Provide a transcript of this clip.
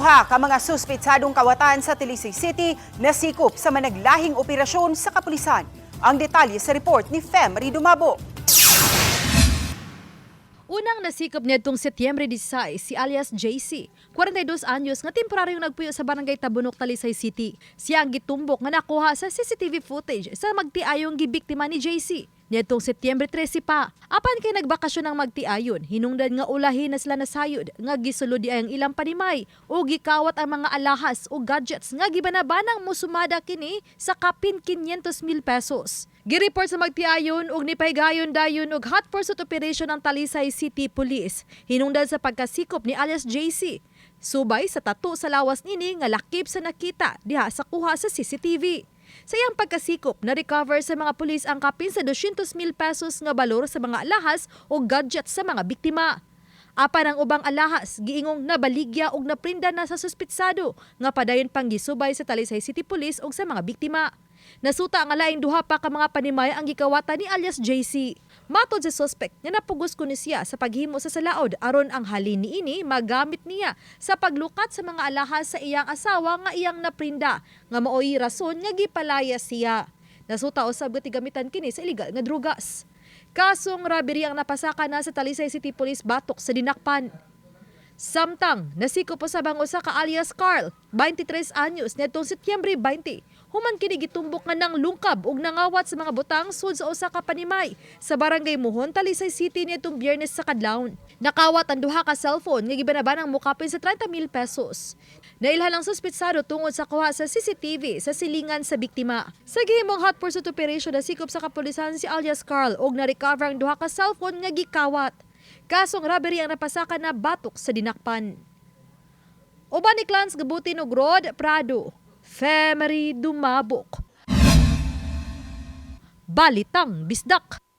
Duha ka mga suspetsadong kawatan sa Talisay City nasikop sa managlahing operasyon sa kapulisan. Ang detalye sa report ni Fem Dumabo. Unang nasikop niadtong Setyembre 16 si alias JC, 42 anyos, nga temporaryong nagpuyo sa Barangay Tabunok, Talisay City. Siya ang gitumbok nga nakuha sa CCTV footage sa magtiayong gibiktima ni JC niadtong Setyembre 13 pa. Apan kay nagbakasyon ang magtiayon, hinungdan nga ulahin na sila nasayod nga gisulod di ang ilang panimay o gikawat ang mga alahas o gadgets nga gibanabanang musumada kini sa kapin 500 mil pesos. Gireport sa magtiayon og nipahigayon dayon og hot pursuit operation ang Talisay City Police hinungdan sa pagkasikop ni alias JC. Subay sa tattoo sa lawas nini nga lakip sa nakita diha sa kuha sa CCTV. Sa iyang pagkasikop, na-recover sa mga pulis ang kapin sa 200 mil pesos nga balor sa mga alahas o gadgets sa mga biktima. Apan ang ubang alahas, giingong nabaligya og naprinda na sa suspitsado nga padayon pang gisubay sa Talisay City Police og sa mga biktima. Nasuta ang laing duha pa ka mga panimay ang gikawatan ni alias JC. Matod sa suspect nga napugos kuno siya sa paghimo sa salaod aron ang halin niini magamit niya sa paglukat sa mga alahas sa iyang asawa nga iyang naprinda, nga maoy rason nga gipalaya siya. Nasuta usab nga gamitan kini sa illegal nga drugas. Kasong robbery ang napasaka na sa Talisay City Police batok sa dinakpan. Samtang, nasikop usab ang usa ka alias Carl, 23 anyos, niadtong Setyembre 20. Human kini gitumbok nga nang lungkab ug nangawat sa mga butang sud sa usa ka panimay sa Barangay Muhon, Talisay City niadtong Biyernes sa kadlawon. Nakawat ang duha ka cellphone nga gibanabanang mukapin sa 30 mil pesos. Nailhan ang suspitsado tungod sa kuha sa CCTV sa silingan sa biktima. Sa gihimong hot pursuit operation, nasikop sa kapulisan si alias Carl ug na-recover ang duha ka cellphone nga gikawat. Kasong robbery ang napasaka na batok sa dinakpan. Uban ni Clans Gabutin ug Rod Prado, Femery Dumabok. Balitang Bisdak.